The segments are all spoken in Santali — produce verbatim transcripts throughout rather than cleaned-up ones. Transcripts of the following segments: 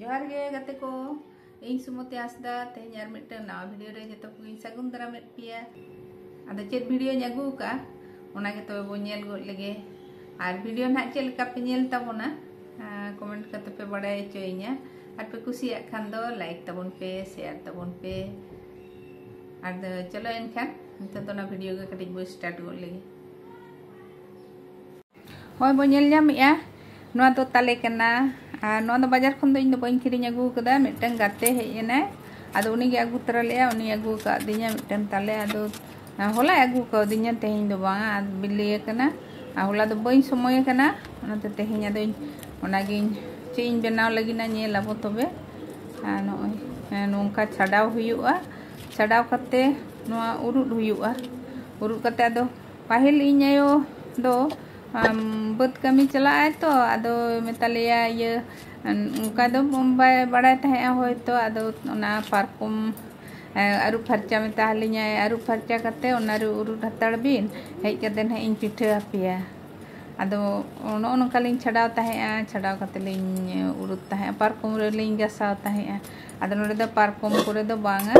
ᱡᱚᱦᱟᱨ ᱜᱮ ᱜᱟᱛᱮ ᱠᱚ, ᱤᱧ ᱥᱩᱢᱚᱛᱤ ᱦᱟᱸᱥᱫᱟ᱾ ᱛᱮᱦᱮᱧ ᱟᱨ ᱢᱤᱫᱴᱟᱝ ᱱᱟᱣᱟ ᱵᱷᱤᱰᱤᱭᱳ ᱨᱮ ᱡᱚᱛᱚ ᱠᱚᱜᱮᱧ ᱥᱟᱹᱜᱩᱱ ᱫᱟᱨᱟᱢᱮᱫ ᱯᱮᱭᱟ᱾ ᱟᱫᱚ ᱪᱮᱫ ᱵᱷᱤᱰᱤᱭᱳᱧ ᱟᱹᱜᱩ ᱟᱠᱟᱫᱼᱟ, ᱚᱱᱟ ᱜᱮ ᱛᱚᱵᱮ ᱵᱚᱱ ᱧᱮᱞ ᱜᱚᱫ ᱞᱮᱜᱮ᱾ ᱟᱨ ᱵᱷᱤᱰᱤᱭᱳ ᱱᱟᱦᱟᱜ ᱪᱮᱫ ᱞᱮᱠᱟ ᱯᱮ ᱧᱮᱞ ᱛᱟᱵᱚᱱᱟ, ᱠᱚᱢᱮᱱᱴ ᱠᱟᱛᱮ ᱯᱮ ᱵᱟᱲᱟᱭ ᱦᱚᱪᱚᱭᱤᱧᱟ᱾ ᱟᱨ ᱯᱮ ᱠᱩᱥᱤᱭᱟᱜ ᱠᱷᱟᱱ ᱫᱚ ᱞᱟᱭᱤᱠ ᱛᱟᱵᱚᱱ ᱯᱮ, ᱥᱮᱭᱟᱨ ᱛᱟᱵᱚᱱ ᱯᱮ᱾ ᱟᱫᱚ ᱪᱚᱞᱚ ᱮᱱᱠᱷᱟᱱ ᱱᱤᱛᱚᱜ ᱫᱚ ᱚᱱᱟ ᱵᱷᱤᱰᱤᱭᱳ ᱜᱮ ᱠᱟᱹᱴᱤᱡ ᱵᱚᱱ ᱥᱴᱟᱨᱴ ᱜᱚᱫ ᱞᱮᱜᱮ᱾ ᱦᱳᱭ ᱵᱚᱱ ᱧᱮᱞ ᱧᱟᱢᱮᱜᱼᱟ, ᱱᱚᱣᱟ ᱫᱚ ᱛᱟᱞᱮ ᱠᱟᱱᱟ᱾ ᱟᱨ ᱱᱚᱣᱟ ᱫᱚ ᱵᱟᱡᱟᱨ ᱠᱷᱚᱱ ᱫᱚ ᱤᱧ ᱫᱚ ᱵᱟᱹᱧ ᱠᱤᱨᱤᱧ ᱟᱹᱜᱩ ᱟᱠᱟᱫᱟ᱾ ᱢᱤᱫᱴᱟᱝ ᱜᱟᱛᱮ ᱦᱮᱡ ᱮᱱᱟᱭ, ᱟᱫᱚ ᱩᱱᱤᱜᱮ ᱟᱹᱜᱩ ᱛᱚᱨᱟ ᱞᱮᱫᱼᱟ, ᱩᱱᱤ ᱟᱹᱜᱩ ᱟᱠᱟᱫᱤᱧᱟ ᱢᱤᱫᱴᱟᱝ ᱛᱟᱞᱮ᱾ ᱟᱫᱚ ᱦᱚᱞᱟᱭ ᱟᱹᱜᱩ ᱠᱟᱣᱫᱤᱧᱟ, ᱛᱮᱦᱮᱧ ᱫᱚ ᱵᱟᱝᱟ, ᱟᱨ ᱵᱤᱞᱤ ᱟᱠᱟᱱᱟ᱾ ᱟᱨ ᱦᱚᱞᱟ ᱫᱚ ᱵᱟᱹᱧ ᱥᱚᱢᱚᱭ ᱟᱠᱟᱱᱟ, ᱚᱱᱟᱛᱮ ᱛᱮᱦᱮᱧ ᱟᱫᱚᱧ ᱚᱱᱟᱜᱤᱧ ᱪᱮᱫ ᱤᱧ ᱵᱮᱱᱟᱣ ᱞᱟᱹᱜᱤᱫ ᱧᱮᱞ ᱟᱵᱚ ᱛᱚᱵᱮ᱾ ᱟᱨ ᱱᱚᱜᱼᱚᱭ ᱱᱚᱝᱠᱟ ᱪᱷᱟᱰᱟᱣ ᱦᱩᱭᱩᱜᱼᱟ᱾ ᱪᱷᱟᱰᱟᱣ ᱠᱟᱛᱮ ᱱᱚᱣᱟ ᱩᱨᱩᱫ ᱦᱩᱭᱩᱜᱼᱟ᱾ ᱩᱨᱩᱫ ᱠᱟᱛᱮ ᱟᱫᱚ ᱯᱟᱹᱦᱤᱞ ᱤᱧ ᱟᱭᱳ ᱫᱚ ᱟᱢ, ᱵᱟᱹᱫᱽ ᱠᱟᱹᱢᱤ ᱪᱟᱞᱟᱜ ᱟᱭ ᱛᱚ, ᱟᱫᱚ ᱢᱮᱛᱟ ᱞᱮᱭᱟ ᱤᱭᱟᱹ, ᱚᱱᱠᱟ ᱫᱚ ᱵᱟᱭ ᱵᱟᱲᱟᱭ ᱛᱟᱦᱮᱸᱜᱼᱟ ᱦᱚᱭᱛᱚ᱾ ᱟᱫᱚ ᱚᱱᱟ ᱯᱟᱨᱠᱚᱢ ᱮ, ᱟᱹᱨᱩᱵ ᱯᱷᱟᱨᱪᱟ ᱢᱮᱛᱟ ᱞᱤᱧᱟᱭ, ᱟᱹᱨᱩᱵ ᱯᱷᱟᱨᱪᱟ ᱠᱟᱛᱮ ᱚᱱᱟ ᱨᱮ ᱩᱨᱩᱫ ᱦᱟᱛᱟᱲ ᱵᱤᱱ, ᱦᱮᱡ ᱠᱟᱛᱮ ᱱᱟᱦᱟᱜ ᱤᱧ ᱯᱤᱴᱷᱟᱹ ᱟᱯᱮᱭᱟ᱾ ᱟᱫᱚ ᱱᱚᱜᱼᱚ ᱱᱚᱝᱠᱟ ᱞᱤᱧ ᱪᱷᱟᱰᱟᱣ ᱛᱟᱦᱮᱸᱜᱼᱟ, ᱪᱷᱟᱰᱟᱣ ᱠᱟᱛᱮ ᱞᱤᱧ ᱩᱨᱩᱫ ᱛᱟᱦᱮᱸᱜᱼᱟ, ᱯᱟᱨᱠᱚᱢ ᱨᱮᱞᱤᱧ ᱜᱟᱥᱟᱣ ᱛᱟᱦᱮᱸᱜᱼᱟ᱾ ᱟᱫᱚ ᱱᱚᱰᱮ ᱫᱚ ᱯᱟᱨᱠᱚᱢ ᱠᱚᱨᱮ ᱫᱚ ᱵᱟᱝᱟ,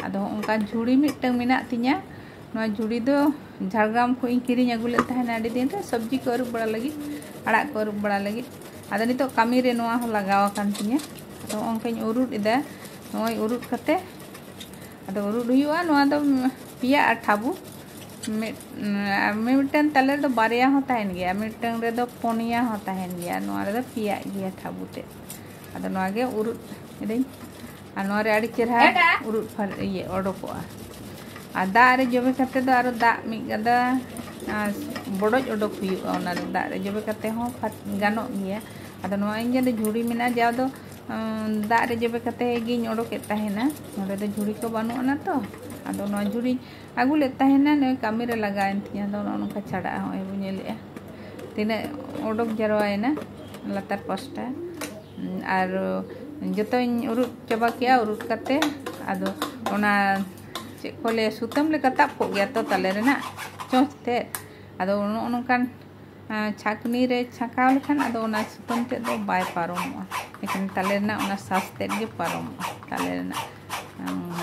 ᱟᱫᱚ ᱦᱚᱸᱜᱼᱚ ᱱᱚᱝᱠᱟ ᱡᱷᱩᱲᱤ ᱢᱤᱫᱴᱟᱝ ᱢᱮᱱᱟᱜ ᱛᱤᱧᱟ᱾ ᱱᱚᱣᱟ ᱡᱷᱩᱲᱤ ᱫᱚ ᱡᱷᱟᱲᱜᱨᱟᱢ ᱠᱷᱚᱱ ᱤᱧ ᱠᱤᱨᱤᱧ ᱟᱹᱜᱩ ᱞᱮᱫ ᱛᱟᱦᱮᱱᱟ ᱟᱹᱰᱤ ᱫᱤᱱ ᱨᱮ, ᱥᱚᱵᱽᱡᱤ ᱠᱚ ᱟᱹᱨᱩᱵ ᱵᱟᱲᱟ ᱞᱟᱹᱜᱤᱫ, ᱟᱲᱟᱜ ᱠᱚ ᱟᱹᱨᱩᱵ ᱵᱟᱲᱟ ᱞᱟᱹᱜᱤᱫ᱾ ᱟᱫᱚ ᱱᱤᱛᱚᱜ ᱠᱟᱹᱢᱤ ᱨᱮ ᱱᱚᱣᱟ ᱦᱚᱸ ᱞᱟᱜᱟᱣ ᱟᱠᱟᱱ ᱛᱤᱧᱟᱹ᱾ ᱟᱫᱚ ᱦᱚᱸᱜᱼᱚ ᱱᱚᱝᱠᱟᱧ ᱩᱨᱩᱫ ᱮᱫᱟ᱾ ᱱᱚᱜᱼᱚᱭ ᱩᱨᱩᱫ ᱠᱟᱛᱮ ᱟᱫᱚ ᱩᱨᱩᱫ ᱦᱩᱭᱩᱜᱼᱟ᱾ ᱱᱚᱣᱟ ᱫᱚ ᱯᱮᱭᱟ ᱟᱴᱷᱟᱵᱩ, ᱢᱤᱫ, ᱟᱨ ᱢᱤᱢᱤᱫᱴᱮᱱ ᱛᱟᱞᱮ ᱨᱮᱫᱚ ᱵᱟᱨᱭᱟ ᱦᱚᱸ ᱛᱟᱦᱮᱱ ᱜᱮᱭᱟ, ᱢᱤᱫᱴᱟᱝ ᱨᱮᱫᱚ ᱯᱩᱱᱭᱟ ᱦᱚᱸ ᱛᱟᱦᱮᱱ ᱜᱮᱭᱟ, ᱱᱚᱣᱟ ᱨᱮᱫᱚ ᱯᱮᱭᱟ ᱜᱮᱭᱟ ᱴᱷᱟᱵᱩ ᱛᱮ᱾ ᱟᱫᱚ ᱱᱚᱣᱟ ᱜᱮ ᱩᱨᱩᱫ ᱮᱫᱟᱹᱧ᱾ ᱟᱨ ᱱᱚᱣᱟ ᱨᱮ ᱟᱹᱰᱤ ᱪᱮᱦᱨᱟ ᱮᱴᱟ᱾ ᱩᱨᱩᱫ ᱯᱷᱟᱨ-, ᱤᱭᱟᱹ ᱚᱰᱚᱠᱚᱜᱼᱟ᱾ ᱟᱨ ᱫᱟᱜ ᱨᱮ ᱡᱚᱵᱮ ᱠᱟᱛᱮ ᱫᱚ ᱟᱨᱚ ᱫᱟᱜ ᱢᱤᱫ ᱜᱟᱫᱟ, ᱟᱨ ᱵᱚᱰᱚᱡ ᱚᱰᱚᱠ ᱦᱩᱭᱩᱜᱼᱟ᱾ ᱚᱱᱟ ᱫᱚ ᱫᱟᱜ ᱨᱮ ᱡᱚᱵᱮ ᱠᱟᱛᱮ ᱦᱚᱸ ᱯᱷᱟᱨ-, ᱜᱟᱱᱚᱜ ᱜᱮᱭᱟ᱾ ᱟᱫᱚ ᱱᱚᱣᱟ ᱤᱧ ᱡᱟᱦᱟᱸ ᱫᱚ ᱡᱷᱩᱲᱤ ᱢᱮᱱᱟᱜᱼᱟ, ᱡᱟᱦᱟᱸ ᱫᱚ, ᱩᱸ, ᱫᱟᱜ ᱨᱮ ᱡᱚᱵᱮ ᱠᱟᱛᱮ ᱜᱤᱧ ᱚᱰᱚᱠᱮᱫ ᱛᱟᱦᱮᱱᱟ᱾ ᱱᱚᱰᱮ ᱫᱚ ᱡᱷᱩᱲᱤ ᱠᱚ ᱵᱟᱹᱱᱩᱜ ᱟᱱᱟ ᱛᱚ᱾ ᱟᱫᱚ ᱱᱚᱣᱟ ᱡᱷᱩᱲᱤᱧ ᱟᱹᱜᱩ ᱞᱮᱫ ᱛᱟᱦᱮᱱᱟ, ᱱᱚᱜᱼᱚᱭ ᱠᱟᱹᱢᱤ ᱨᱮ ᱞᱟᱜᱟᱣᱮᱱ ᱛᱤᱧᱟ᱾ ᱟᱫᱚ ᱱᱚᱜᱼᱚ ᱱᱚᱝᱠᱟ ᱪᱷᱟᱰᱟᱜᱼᱟ, ᱱᱚᱜᱼᱚᱭ ᱵᱚᱱ ᱧᱮᱞᱮᱫᱼᱟ ᱛᱤᱱᱟᱹᱜ ᱚᱰᱚᱠ ᱡᱟᱨᱣᱟᱭᱮᱱᱟ ᱞᱟᱛᱟᱨ ᱯᱟᱥᱴᱟ᱾ ᱟᱨ ᱡᱚᱛᱚᱧ ᱩᱨᱩᱫ ᱪᱟᱵᱟ ᱠᱮᱜᱼᱟ᱾ ᱩᱨᱩᱫ ᱠᱟᱛᱮ ᱟᱫᱚ ᱚᱱᱟ ᱪᱮᱫ ᱠᱚ ᱞᱟᱹᱭᱟ, ᱥᱩᱛᱟᱹᱢ ᱞᱮᱠᱟ ᱛᱟᱵ ᱠᱚᱜ ᱜᱮᱭᱟ ᱛᱚ ᱛᱟᱞᱮ ᱨᱮᱱᱟᱜ ᱪᱚᱸᱪ ᱛᱮᱫ᱾ ᱟᱫᱚ ᱱᱚᱜᱼᱚ ᱱᱚᱝᱠᱟᱱ, ᱟᱸ, ᱪᱷᱟᱸᱠᱱᱤ ᱨᱮ ᱪᱷᱟᱸᱠᱟᱣ ᱞᱮᱠᱷᱟᱱ ᱟᱫᱚ ᱚᱱᱟ ᱥᱩᱛᱟᱹᱢ ᱛᱮᱫ ᱫᱚ ᱵᱟᱭ ᱯᱟᱨᱚᱢᱚᱜᱼᱟ᱾ ᱮᱱᱠᱷᱟᱱ ᱛᱟᱞᱮ ᱨᱮᱱᱟᱜ ᱚᱱᱟ ᱥᱟᱥ ᱛᱮᱫ ᱜᱮ ᱯᱟᱨᱚᱢᱚᱜᱼᱟ᱾ ᱛᱟᱞᱮ ᱨᱮᱱᱟᱜ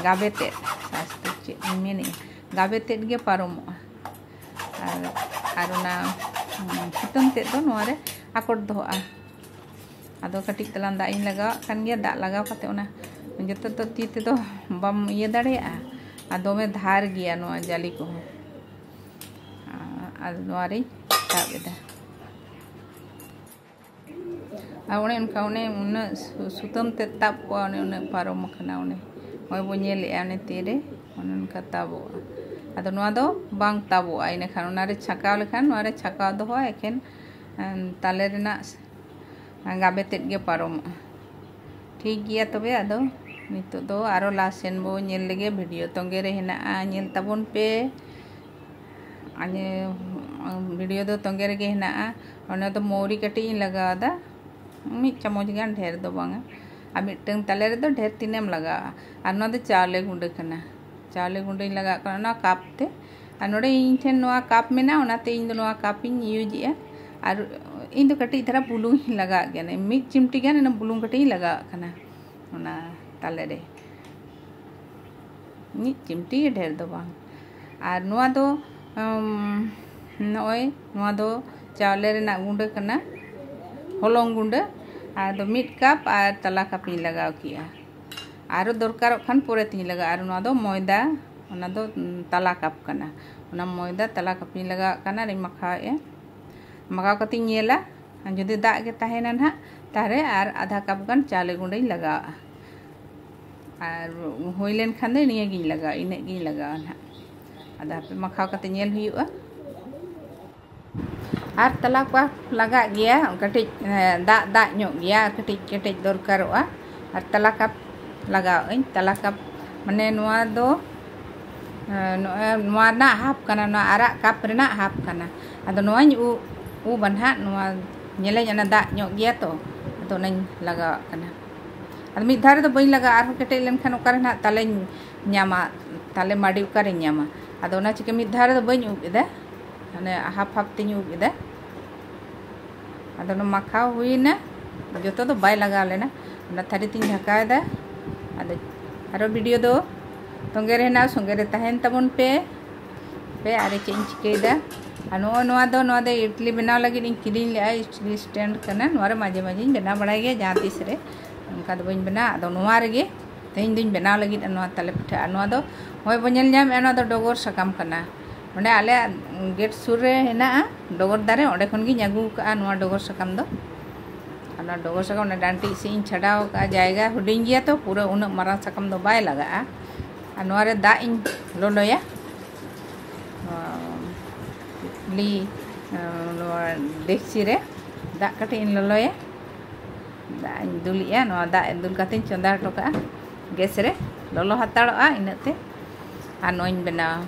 ᱜᱟᱵᱮ ᱛᱮᱫ, ᱥᱟᱥ ᱛᱮᱫ ᱪᱮᱫ ᱤᱧ ᱢᱮᱱᱮᱫᱼᱟ, ᱜᱟᱵᱮ ᱛᱮᱫ ᱜᱮ ᱯᱟᱨᱚᱢᱚᱜᱼᱟ᱾ ᱟᱨ ᱟᱨ ᱚᱱᱟ ᱥᱩᱛᱟᱹᱢ ᱛᱮᱫ ᱫᱚ ᱱᱚᱣᱟ ᱨᱮ ᱟᱠᱚᱴ ᱫᱚᱦᱚᱜᱼᱟ᱾ ᱟᱫᱚ ᱠᱟᱹᱴᱤᱡ ᱛᱟᱞᱟᱝ ᱫᱟᱜ ᱤᱧ ᱞᱟᱜᱟᱣᱟᱜ ᱠᱟᱱ ᱜᱮᱭᱟ᱾ ᱫᱟᱜ ᱞᱟᱜᱟᱣ ᱠᱟᱛᱮ ᱚᱱᱟ ᱡᱚᱛᱚ ᱫᱚ ᱛᱤ ᱛᱮᱫᱚ ᱵᱟᱢ ᱤᱭᱟᱹ ᱫᱟᱲᱮᱭᱟᱜᱼᱟ, ᱟᱨ ᱫᱚᱢᱮ ᱫᱷᱟᱨ ᱜᱮᱭᱟ ᱱᱚᱣᱟ ᱡᱟᱹᱞᱤ ᱠᱚᱦᱚᱸ᱾ ᱟᱨ ᱱᱚᱣᱟ ᱨᱤᱧ ᱥᱟᱵ ᱮᱫᱟ᱾ ᱟᱨ ᱚᱱᱮ ᱚᱱᱠᱟ, ᱚᱱᱮ ᱩᱱᱟᱹᱜ ᱥᱩ-, ᱥᱩᱛᱟᱹᱢ ᱛᱮ ᱛᱟᱵ ᱠᱚᱜᱼᱟ, ᱚᱱᱮ ᱩᱱᱟᱹᱜ ᱯᱟᱨᱚᱢ ᱟᱠᱟᱱᱟ᱾ ᱚᱱᱮ ᱱᱚᱜᱼᱚᱭ ᱵᱚ ᱧᱮᱞᱮᱫᱼᱟ, ᱚᱱᱮ ᱛᱤᱨᱮ ᱚᱱᱮ ᱚᱱᱠᱟ ᱛᱟᱵᱚᱜᱼᱟ᱾ ᱟᱫᱚ ᱱᱚᱣᱟ ᱫᱚ ᱵᱟᱝ ᱛᱟᱵᱚᱜᱼᱟ᱾ ᱤᱱᱟᱹᱠᱷᱟᱱ ᱚᱱᱟᱨᱮ ᱪᱷᱟᱸᱠᱟᱣ ᱞᱮᱠᱷᱟᱱ, ᱱᱚᱣᱟ ᱨᱮ ᱪᱷᱟᱸᱠᱟᱣ ᱫᱚᱦᱚ, ᱮᱠᱷᱮᱱ ᱛᱟᱞᱮ ᱨᱮᱱᱟᱜ ᱜᱟᱵᱮ ᱛᱮᱫ ᱜᱮ ᱯᱟᱨᱚᱢᱚᱜᱼᱟ᱾ ᱴᱷᱤᱠ ᱜᱮᱭᱟ, ᱛᱚᱵᱮ ᱟᱫᱚ ᱱᱤᱛᱚᱜ ᱫᱚ ᱟᱨᱚ ᱞᱟᱦᱟ ᱥᱮᱱ ᱵᱚ ᱧᱮᱞ ᱞᱮᱜᱮ᱾ ᱵᱷᱤᱰᱤᱭᱳ ᱛᱚᱸᱜᱮ ᱨᱮ ᱦᱮᱱᱟᱜᱼᱟ, ᱧᱮᱞ ᱛᱟᱵᱚᱱ ᱯᱮ᱾ ᱟᱨ ᱱᱤᱭᱟᱹ ᱵᱷᱤᱰᱤᱭᱳ ᱫᱚ ᱛᱚᱸᱜᱮ ᱨᱮᱜᱮ ᱦᱮᱱᱟᱜᱼᱟ᱾ ᱚᱱᱟ ᱫᱚ ᱢᱚᱣᱨᱤ ᱠᱟᱹᱴᱤᱡ ᱤᱧ ᱞᱟᱜᱟᱣ ᱮᱫᱟ, ᱢᱤᱫ ᱪᱟᱢᱚᱪ ᱜᱟᱱ, ᱰᱷᱮᱨ ᱫᱚ ᱵᱟᱝᱟ᱾ ᱟᱨ ᱢᱤᱫᱴᱟᱝ ᱛᱟᱞᱮ ᱨᱮᱫᱚ ᱰᱷᱮᱨ ᱛᱤᱱᱟᱹᱜ ᱮᱢ ᱞᱟᱜᱟᱣᱟ᱾ ᱟᱨ ᱱᱚᱣᱟ ᱫᱚ ᱪᱟᱣᱞᱮ ᱜᱩᱸᱰᱟᱹ ᱠᱟᱱᱟ, ᱪᱟᱣᱞᱮ ᱜᱩᱸᱰᱟᱹᱧ ᱞᱟᱜᱟᱣᱟᱜ ᱠᱟᱱᱟ ᱚᱱᱟ ᱠᱟᱯ ᱛᱮ᱾ ᱟᱨ ᱱᱚᱰᱮ ᱤᱧ ᱴᱷᱮᱱ ᱱᱚᱣᱟ ᱠᱟᱯ ᱢᱮᱱᱟᱜᱼᱟ, ᱚᱱᱟᱛᱮ ᱤᱧ ᱫᱚ ᱱᱚᱣᱟ ᱠᱟᱯ ᱤᱧ ᱤᱭᱩᱡᱽ ᱮᱫᱼᱟ᱾ ᱟᱨ ᱤᱧ ᱫᱚ ᱠᱟᱹᱴᱤᱡ ᱫᱷᱟᱨᱟ ᱵᱩᱞᱩᱝ ᱤᱧ ᱞᱟᱜᱟᱣᱟᱜ ᱜᱮᱭᱟ, ᱢᱤᱫ ᱪᱤᱢᱴᱤ ᱜᱟᱱ ᱚᱱᱟ ᱵᱩᱞᱩᱝ ᱠᱟᱹᱴᱤᱡ ᱤᱧ ᱞᱟᱜᱟᱣᱟᱜ ᱠᱟᱱᱟ ᱚᱱᱟ ᱛᱟᱞᱮ ᱨᱮ, ᱢᱤᱫ ᱪᱤᱢᱴᱤ, ᱰᱷᱮᱨ ᱫᱚ ᱵᱟᱝ᱾ ᱟᱨ ᱱᱚᱣᱟ ᱫᱚ, ᱩᱢ, ᱱᱚᱜᱼᱚᱭ ᱱᱚᱣᱟ ᱫᱚ ᱪᱟᱣᱞᱮ ᱨᱮᱱᱟᱜ ᱜᱩᱸᱰᱟᱹ ᱠᱟᱱᱟ, ᱦᱚᱞᱚᱝ ᱜᱩᱸᱰᱟᱹ᱾ ᱟᱫᱚ ᱢᱤᱫ ᱠᱟᱯ ᱟᱨ ᱛᱟᱞᱟ ᱠᱟᱯ ᱤᱧ ᱞᱟᱜᱟᱣ ᱠᱮᱜᱼᱟ᱾ ᱟᱨᱚ ᱫᱚᱨᱠᱟᱨᱚᱜ ᱠᱷᱟᱱ ᱯᱚᱨᱮ ᱛᱤᱧ ᱞᱟᱜᱟᱣᱟ᱾ ᱟᱨ ᱱᱚᱣᱟ ᱫᱚ ᱢᱚᱭᱫᱟ, ᱚᱱᱟ ᱫᱚ, ᱩᱢ, ᱛᱟᱞᱟ ᱠᱟᱯ ᱠᱟᱱᱟ᱾ ᱚᱱᱟ ᱢᱚᱭᱫᱟ ᱛᱟᱞᱟ ᱠᱟᱯ ᱤᱧ ᱞᱟᱜᱟᱣᱟᱜ ᱠᱟᱱᱟ ᱟᱨᱤᱧ ᱢᱟᱠᱷᱟᱣᱮᱫᱼᱟ᱾ ᱢᱟᱠᱷᱟᱣ ᱠᱟᱛᱮᱧ ᱧᱮᱞᱟ, ᱡᱩᱫᱤ ᱫᱟᱜ ᱜᱮ ᱛᱟᱦᱮᱱᱟ ᱱᱟᱦᱟᱜ, ᱛᱟᱦᱚᱞᱮ ᱟᱨ ᱟᱫᱷᱟ ᱠᱟᱯ ᱜᱟᱱ ᱪᱟᱣᱞᱮ ᱜᱩᱸᱰᱟᱹᱧ ᱞᱟᱜᱟᱣᱟᱜᱼᱟ᱾ ᱟᱨ ᱦᱩᱭ ᱞᱮᱱᱠᱷᱟᱱ ᱫᱚ ᱱᱤᱭᱟᱹᱜᱤᱧ ᱞᱟᱜᱟᱣᱟ, ᱤᱱᱟᱹᱜ ᱜᱤᱧ ᱞᱟᱜᱟᱣᱟ ᱱᱟᱦᱟᱜ᱾ ᱟᱫᱚ ᱦᱟᱯᱮ ᱢᱟᱠᱷᱟᱣ ᱠᱟᱛᱮ ᱧᱮᱞ ᱦᱩᱭᱩᱜᱼᱟ᱾ ᱟᱨ ᱛᱟᱞᱟ ᱠᱟᱯ ᱞᱟᱜᱟᱜ ᱜᱮᱭᱟ, ᱠᱟᱹᱴᱤᱡ, ᱮ, ᱫᱟᱜ ᱫᱟᱜ ᱧᱚᱜ ᱜᱮᱭᱟ, ᱟᱨ ᱠᱟᱹᱴᱤᱡ ᱠᱮᱴᱮᱡ ᱫᱚᱨᱠᱟᱨᱚᱜᱼᱟ᱾ ᱟᱨ ᱛᱟᱞᱟ ᱠᱟᱯ ᱞᱟᱜᱟᱣ ᱟᱹᱧ, ᱛᱟᱞᱟ ᱠᱟᱯ, ᱢᱟᱱᱮ ᱱᱚᱣᱟ ᱫᱚ, ᱮ, ᱱᱚᱜᱼᱚᱭ ᱱᱚᱣᱟ ᱨᱮᱱᱟᱜ ᱦᱟᱯ ᱠᱟᱱᱟ, ᱱᱚᱣᱟ ᱟᱨᱟᱜ ᱠᱟᱯ ᱨᱮᱱᱟᱜ ᱦᱟᱯ ᱠᱟᱱᱟ᱾ ᱟᱫᱚ ᱱᱚᱣᱟᱧ ᱩᱵ, ᱩᱵᱟ ᱱᱟᱦᱟᱜ, ᱱᱚᱣᱟ ᱧᱮᱞᱟᱹᱧ ᱚᱱᱟ ᱫᱟᱜ ᱧᱚᱜ ᱜᱮᱭᱟ ᱛᱚ, ᱟᱫᱚ ᱚᱱᱟᱧ ᱞᱟᱜᱟᱣᱟᱜ ᱠᱟᱱᱟ᱾ ᱟᱫᱚ ᱢᱤᱫ ᱫᱷᱟᱣ ᱨᱮᱫᱚ ᱵᱟᱹᱧ ᱞᱟᱜᱟᱣᱟ, ᱟᱨᱦᱚᱸ ᱠᱮᱴᱮᱡ ᱞᱮᱱᱠᱷᱟᱱ ᱚᱠᱟᱨᱮ ᱱᱟᱦᱟᱜ ᱛᱟᱞᱮᱧ ᱧᱟᱢᱟ, ᱛᱟᱞᱮ ᱢᱟᱹᱰᱤ ᱚᱠᱟᱨᱮᱧ ᱧᱟᱢᱟ? ᱟᱫᱚ ᱚᱱᱟ ᱪᱤᱠᱟᱹ ᱢᱤᱫ ᱫᱷᱟᱣ ᱨᱮᱫᱚ ᱵᱟᱹᱧ ᱩᱵ ᱮᱫᱟ, ᱢᱟᱱᱮ ᱦᱟᱯ ᱦᱟᱯ ᱛᱤᱧ ᱩᱵ ᱮᱫᱟ᱾ ᱟᱫᱚ ᱚᱱᱟ ᱢᱟᱠᱷᱟᱣ ᱦᱩᱭᱱᱟ᱾ ᱡᱚᱛᱚ ᱫᱚ ᱵᱟᱭ ᱞᱟᱜᱟᱣ ᱞᱮᱱᱟ᱾ ᱚᱱᱟ ᱛᱷᱟᱹᱨᱤ ᱛᱤᱧ ᱰᱷᱟᱠᱟᱣ ᱮᱫᱟ᱾ ᱟᱫᱚ ᱟᱨᱚ ᱵᱷᱤᱰᱤᱭᱳ ᱫᱚ ᱛᱚᱸᱜᱮ ᱨᱮ ᱦᱮᱱᱟᱜᱼᱟ, ᱥᱚᱸᱜᱮ ᱨᱮ ᱛᱟᱦᱮᱱ ᱛᱟᱵᱚᱱ ᱯᱮ᱾ ᱯᱮ ᱟᱨ ᱪᱮᱫ ᱤᱧ ᱪᱤᱠᱟᱹᱭᱮᱫᱟ? ᱟᱨ ᱱᱚᱜᱼᱚ ᱱᱚᱣᱟ ᱫᱚ, ᱱᱚᱣᱟ ᱫᱚ ᱤᱰᱞᱤ ᱵᱮᱱᱟᱣ ᱞᱟᱹᱜᱤᱫ ᱤᱧ ᱠᱤᱨᱤᱧ ᱞᱮᱫᱼᱟ, ᱤᱰᱞᱤ ᱥᱴᱮᱱᱰ ᱠᱟᱱᱟ᱾ ᱱᱚᱣᱟ ᱨᱮ ᱢᱟᱡᱷᱮ ᱢᱟᱡᱷᱮᱧ ᱵᱮᱱᱟᱣ ᱵᱟᱲᱟᱭ ᱜᱮᱭᱟ ᱡᱟᱦᱟᱸ ᱛᱤᱥ ᱨᱮ, ᱚᱱᱠᱟ ᱫᱚ ᱵᱟᱹᱧ ᱵᱮᱱᱟᱣᱟ᱾ ᱟᱫᱚ ᱱᱚᱣᱟ ᱨᱮᱜᱮ ᱛᱮᱦᱮᱧ ᱫᱚᱧ ᱵᱮᱱᱟᱣ ᱞᱟᱹᱜᱤᱫ ᱱᱚᱣᱟ ᱛᱟᱞᱮ ᱯᱤᱴᱷᱟᱹ᱾ ᱟᱨ ᱱᱚᱣᱟ ᱫᱚ ᱱᱚᱜᱼᱚᱭ ᱵᱚᱱ ᱧᱮᱞ ᱧᱟᱢᱮᱫᱼᱟ, ᱱᱚᱣᱟ ᱫᱚ ᱰᱚᱜᱚᱨ ᱥᱟᱠᱟᱢ ᱠᱟᱱᱟ᱾ ᱚᱸᱰᱮ ᱟᱞᱮᱭᱟᱜ ᱜᱮᱴ ᱥᱩᱨ ᱨᱮ ᱦᱮᱱᱟᱜᱼᱟ ᱰᱚᱜᱚᱨ ᱫᱟᱨᱮ, ᱚᱸᱰᱮ ᱠᱷᱚᱱ ᱜᱤᱧ ᱟᱹᱜᱩ ᱟᱠᱟᱫᱼᱟ ᱱᱚᱣᱟ ᱰᱚᱜᱚᱨ ᱥᱟᱠᱟᱢ ᱫᱚ᱾ ᱟᱨ ᱱᱚᱣᱟ ᱰᱚᱜᱚᱨ ᱥᱟᱠᱟᱢ ᱚᱱᱟ ᱰᱟᱱᱴᱤᱡ ᱥᱮᱫ ᱤᱧ ᱪᱷᱟᱰᱟᱣ ᱟᱠᱟᱫᱼᱟ, ᱡᱟᱭᱜᱟ ᱦᱩᱰᱤᱧ ᱜᱮᱭᱟ ᱛᱚ, ᱯᱩᱨᱟᱹ ᱩᱱᱟᱹᱜ ᱢᱟᱨᱟᱝ ᱥᱟᱠᱟᱢ ᱫᱚ ᱵᱟᱭ ᱞᱟᱜᱟᱜᱼᱟ᱾ ᱟᱨ ᱱᱚᱣᱟ ᱨᱮ ᱫᱟᱜ ᱤᱧ ᱞᱚᱞᱚᱭᱟ, ᱱᱚᱣᱟ ᱤᱰᱞᱤ, ᱱᱚᱣᱟ ᱰᱮᱠᱪᱤ ᱨᱮ ᱫᱟᱜ ᱠᱟᱹᱴᱤᱡ ᱤᱧ ᱞᱚᱞᱚᱭᱟ᱾ ᱫᱟᱜ ᱤᱧ ᱫᱩᱞᱮᱜᱼᱟ, ᱱᱚᱣᱟ ᱫᱟᱜ ᱫᱩᱞ ᱠᱟᱛᱮᱧ ᱪᱚᱸᱫᱟ ᱦᱚᱴᱚ ᱠᱟᱜᱼᱟ ᱜᱮᱥ ᱨᱮ, ᱞᱚᱞᱚ ᱦᱟᱛᱟᱲᱚᱜᱼᱟ ᱤᱱᱟᱹᱜ ᱛᱮ᱾ ᱟᱨ ᱱᱚᱣᱟᱧ ᱵᱮᱱᱟᱣᱟ,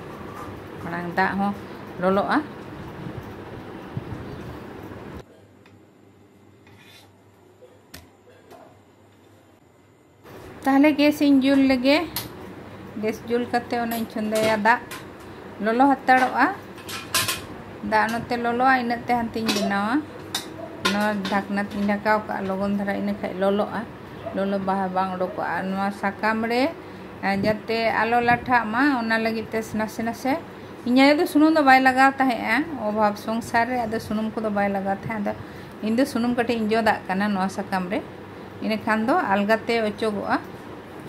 ᱢᱟᱲᱟᱝ ᱫᱟᱜ ᱦᱚᱸ ᱞᱚᱞᱚᱜᱼᱟ᱾ ᱛᱟᱦᱞᱮ ᱜᱮᱥ ᱤᱧ ᱡᱩᱞ ᱞᱮᱜᱮ᱾ ᱜᱮᱥ ᱡᱩᱞ ᱠᱟᱛᱮ ᱚᱱᱟᱧ ᱪᱚᱸᱫᱟᱭᱟ, ᱫᱟᱜ ᱞᱚᱞᱚ ᱦᱟᱛᱟᱲᱚᱜᱼᱟ᱾ ᱫᱟᱜ ᱱᱚᱛᱮ ᱞᱚᱞᱚᱜᱼᱟ, ᱤᱱᱟᱹᱜ ᱛᱮ ᱦᱟᱱᱛᱮᱧ ᱵᱮᱱᱟᱣᱟ᱾ ᱱᱚᱣᱟ ᱰᱷᱟᱠᱱᱟ ᱛᱤᱧ ᱰᱷᱟᱠᱟᱣ ᱠᱟᱜᱼᱟ, ᱞᱚᱜᱚᱱ ᱫᱷᱟᱨᱟ, ᱤᱱᱟᱹ ᱠᱷᱟᱡ ᱞᱚᱞᱚᱜᱼᱟ, ᱞᱚᱞᱚ ᱵᱟᱦᱟ ᱵᱟᱝ ᱚᱰᱚᱠᱚᱜᱼᱟ᱾ ᱟᱨ ᱱᱚᱣᱟ ᱥᱟᱠᱟᱢ ᱨᱮ, ᱮ, ᱡᱟᱛᱮ ᱟᱞᱚ ᱞᱟᱴᱷᱟᱜ ᱢᱟ, ᱚᱱᱟ ᱞᱟᱹᱜᱤᱫ ᱛᱮ ᱱᱟᱥᱮ ᱱᱟᱥᱮ, ᱤᱧ ᱟᱭᱳ ᱫᱚ ᱥᱩᱱᱩᱢ ᱫᱚ ᱵᱟᱭ ᱞᱟᱜᱟᱣ ᱛᱟᱦᱮᱸᱜᱼᱟ, ᱚᱵᱷᱟᱵᱽ ᱥᱚᱝᱥᱟᱨ ᱨᱮ ᱟᱫᱚ ᱥᱩᱱᱩᱢ ᱠᱚᱫᱚ ᱵᱟᱭ ᱞᱟᱜᱟᱣ ᱛᱟᱦᱮᱸᱫ᱾ ᱟᱫᱚ ᱤᱧ ᱫᱚ ᱥᱩᱱᱩᱢ ᱠᱟᱹᱴᱤᱡ ᱤᱧ ᱡᱚᱫᱟᱜ ᱠᱟᱱᱟ ᱱᱚᱣᱟ ᱥᱟᱠᱟᱢ ᱨᱮ, ᱤᱱᱟᱹᱠᱷᱟᱱ ᱫᱚ ᱟᱞᱜᱟᱛᱮ ᱚᱪᱚᱜᱚᱜᱼᱟ᱾